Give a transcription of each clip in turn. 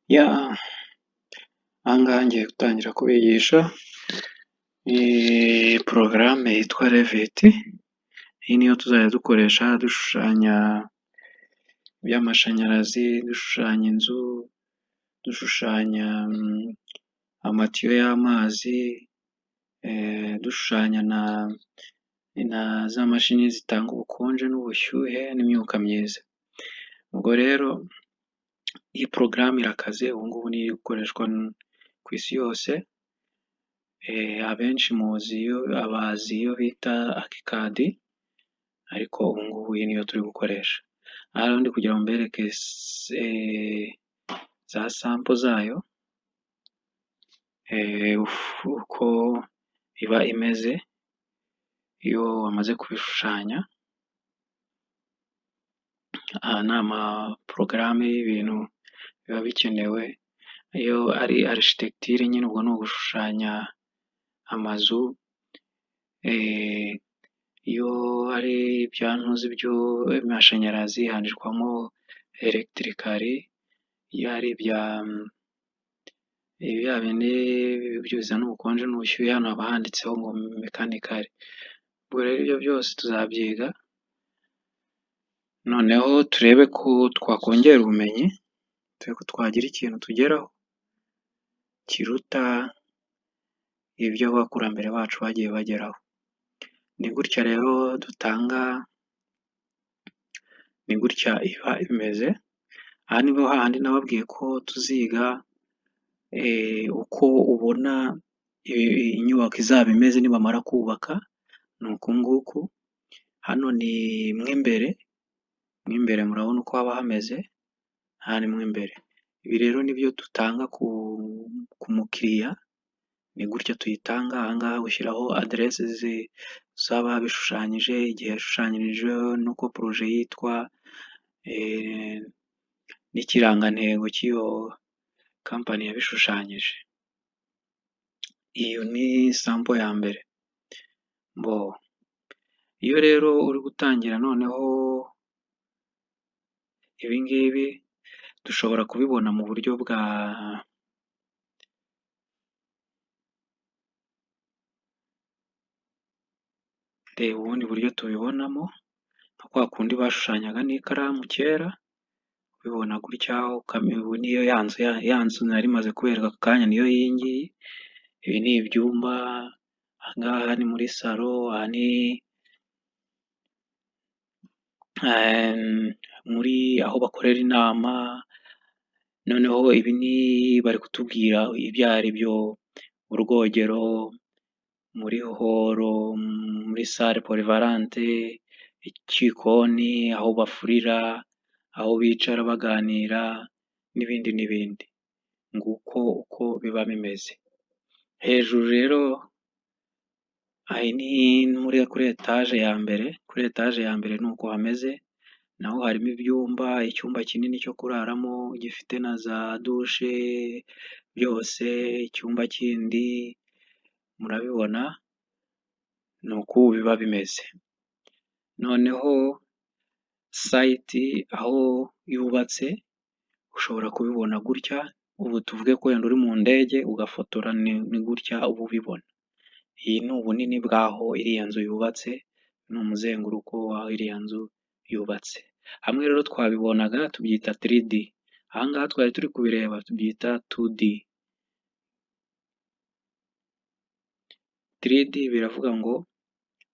Aha ngaha ngiye gutangira kubigisha porogaramu yitwa Revit, iyi niyo tuzajya dukoresha dushushanya iby'amashanyarazi, dushushanya inzu, dushushanya amatiyo y'amazi, dushushanya na za mashini zitanga ubukonje n'ubushyuhe n'imyuka myiza. Ubwo rero iyi porogaramu irakaze, ubu ngubu niyo iri gukoreshwa ku isi yose, abenshi muzi bazi iyo bita ArchiCAD, ariko ubu ngubu iyi niyo turi gukoresha. Aha rero ndi kugira ngo mbereke za sample zayo, uko iba imeze iyo wamaze kubishushanya. Aha ni amaporogaramu y'ibintu biba bikenewe, iyo ari architecture nyine ubwo ni ugushushanya amazu, iyo ari ibyantuzi by'amashanyarazi handikwamo electrical, iyo ari ibya bindi bizana ubukonje n'ubushyuhe hano haba handitseho ngo mechanical. Ubwo rero ibyo byose tuzabyiga, noneho turebe ko twakongera ubumenyi, turebe ko twagira ikintu tugeraho kiruta ibyo abakurambere bacu bagiye bageraho. Ni gutya rero dutanga, ni gutya iba imeze. Aha niho hahandi nababwiye ko tuziga uko ubona inyubako izaba imeze nibamara kubaka, ni uku nguku. Hano ni mo imbere, mo imbere murabona uko haba hameze, aha ni mo imbere. Ibi rero nibyo dutanga ku mukiriya, ni gutya tuyitanga. Aha ngaha ushyiraho aderese z'ababishushanyije, igihe yashushanyirijeho n'uko projet yitwa, n'ikirangantego cy'iyo kampani yabishushanyije. Iyo ni sample ya mbere. Iyo rero uri gutangira noneho ibi ngibi dushobora kubibona mu buryo bwa reba ubundi buryo tubibonamo, nka kwa kundi bashushanyaga n'ikaramu kera, ubibona gutya, niyo ya nzu nari maze kubereka aka kanya niyo iyi ngiyi. Ibi ni ibyumba, aha ngaha ni muri salo, aha ni muri aho bakorera inama, noneho ibi ni bari kutubwira ibyo ari byo, urwogero, muri horo, muri salle polyvalente, ikikoni, aho bafurira, aho bicara baganira n'ibindi n'ibindi. Nguko uko biba bimeze. Hejuru rero aha ni muri kuri etaje ya mbere, kuri etaje ya mbere ni uko hameze, naho harimo ibyumba, icyumba kinini cyo kuraramo gifite na za dushe byose, icyumba kindi murabibona ni uku biba bimeze. Noneho site aho yubatse ushobora kubibona gutya, ubu tuvuge ko wenda uri mu ndege ugafotora ni gutya uba ubibona. Iyi ni ubunini bw'aho iriya nzu yubatse, ni umuzenguruko w'aho iriya nzu yubatse. Hamwe rero twabibonaga tubyita 3D, aha ngaha twari turi kubireba tubyita 2D. 3D biravuga ngo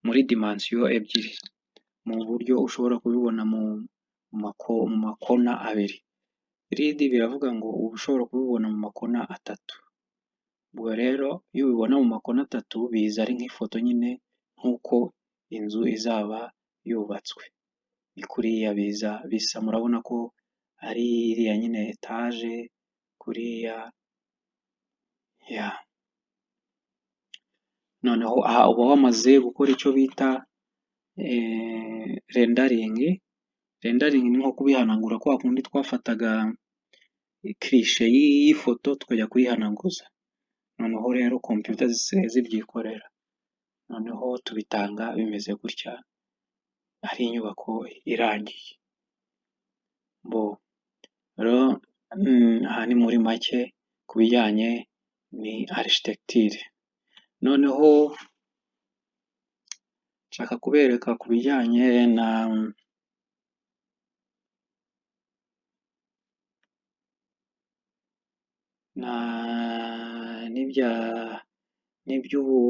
muri dimansiyo ebyiri, mu buryo ushobora kubibona mu makona abiri. 3D biravuga ngo uba ushobora kubibona mu makona atatu. Ubwo rero iyo ubibona mu makona atatu biza ari nk'ifoto nyine nk'uko inzu izaba yubatswe. Ni kuriya biza bisa, murabona ko ari iriya nyine etaje kuriya ya. Noneho aha uba wamaze gukora icyo bita rendering. Rendering ni nko kubihanagura kwa kundi twafataga cliché y'ifoto tukajya kuyihanaguza. Noneho rero computer zisigaye zibyikorera. Noneho tubitanga bimeze gutya, ari inyubako irangiye. Rero Aha ni muri make ku bijyanye ni architecture. Noneho nshaka kubereka ku bijyanye na n'ibya n'iby'ubu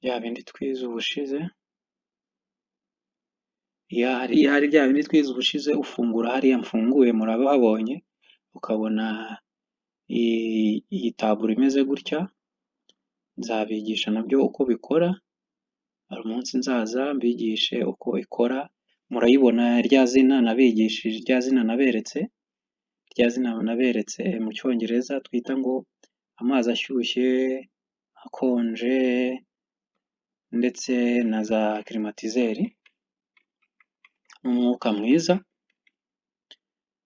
bya bindi twize ubushize. Iyo hari bya bindi twize ubushize, ufungura hariya mfunguye murahabonye, ukabona iyi taburo imeze gutya. Nzabigisha nabyo uko bikora, hari umunsi nzaza mbigishe uko ikora. Murayibona rya zina nabigishije, rya zina naberetse, rya zina naberetse mu cyongereza twita ngo amazi ashyushye, akonje, ndetse na za climatiseur n'umwuka mwiza.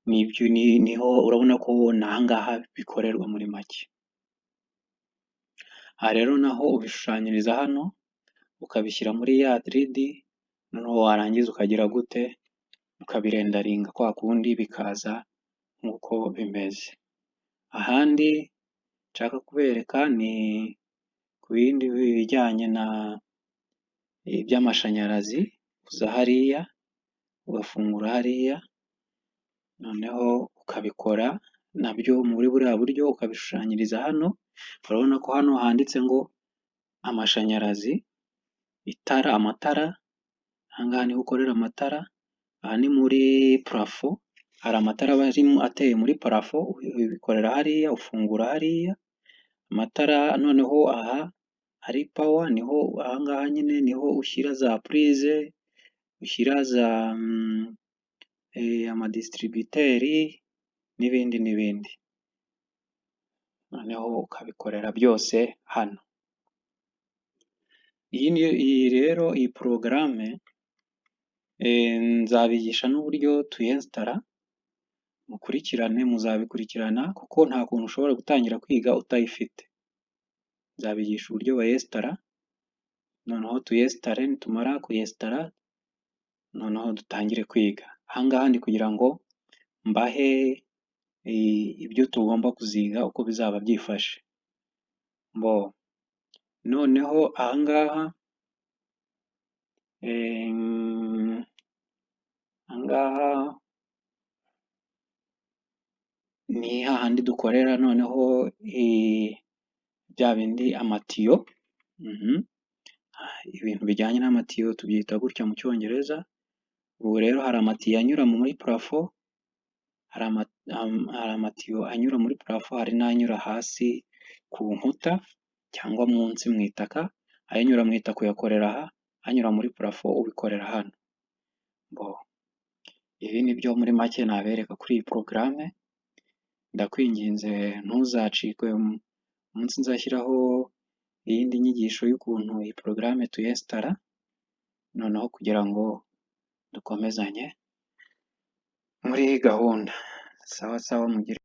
Nibyo, niho urabona ko n'ahangaha bikorerwa muri make. Aha rero naho ubishushanyiriza hano, ukabishyira muri ya 3D, noneho warangiza ukagira gute, ukabirendaringa kwa kundi bikaza nk'uko bimeze. Ahandi nshaka kubereka ni ku bindi bijyanye na iby'amashanyarazi. Uza hariya ugafungura hariya, noneho ukabikora nabyo muri buriya buryo, ukabishushanyiriza hano. Urabona ko hano handitse ngo amashanyarazi, itara, amatara. Ahangaha niho ukorera amatara. Aha ni muri plafond, hari amatara aba arimo ateye muri plafond, ubikorera hariya, ufungura hariya amatara. Noneho aha hari power, niho ahangaha nyine niho ushyira za prise, ushyira za amadistributeur n'ibindi n'ibindi, noneho ukabikorera byose hano. Iyi rero iyi porogaramu nzabigisha n'uburyo tuyensitara, mukurikirane, muzabikurikirana kuko nta kuntu ushobora gutangira kwiga utayifite. Nzabigisha uburyo bayesitara, noneho tuyesitare, nitumara kuyesitara noneho dutangire kwiga. Ahangaha ndi kugira ngo mbahe ibyo tugomba kuziga uko bizaba byifashe. Bo noneho ahangaha ahangaha ni hahandi dukorera noneho bya bindi amatiyo, ibintu bijyanye n'amatiyo tubyita gutya mu cyongereza. Ubu rero hari amatiyo anyura muri plafond, hari amatiyo anyura muri plafond, hari n'anyura hasi ku nkuta cyangwa munsi mu itaka. Ayanyura mu itaka uyakorera aha, anyura muri plafond ubikorera hano. Bo ibi ni byo muri make nabereka kuri iyi porogaramu. Ndakwinginze ntuzacikwe umunsi nzashyiraho iyindi nyigisho y'ukuntu iyi porogaramu tuyesitara, noneho kugira ngo dukomezanye muri gahunda. Sawa sawa, mugire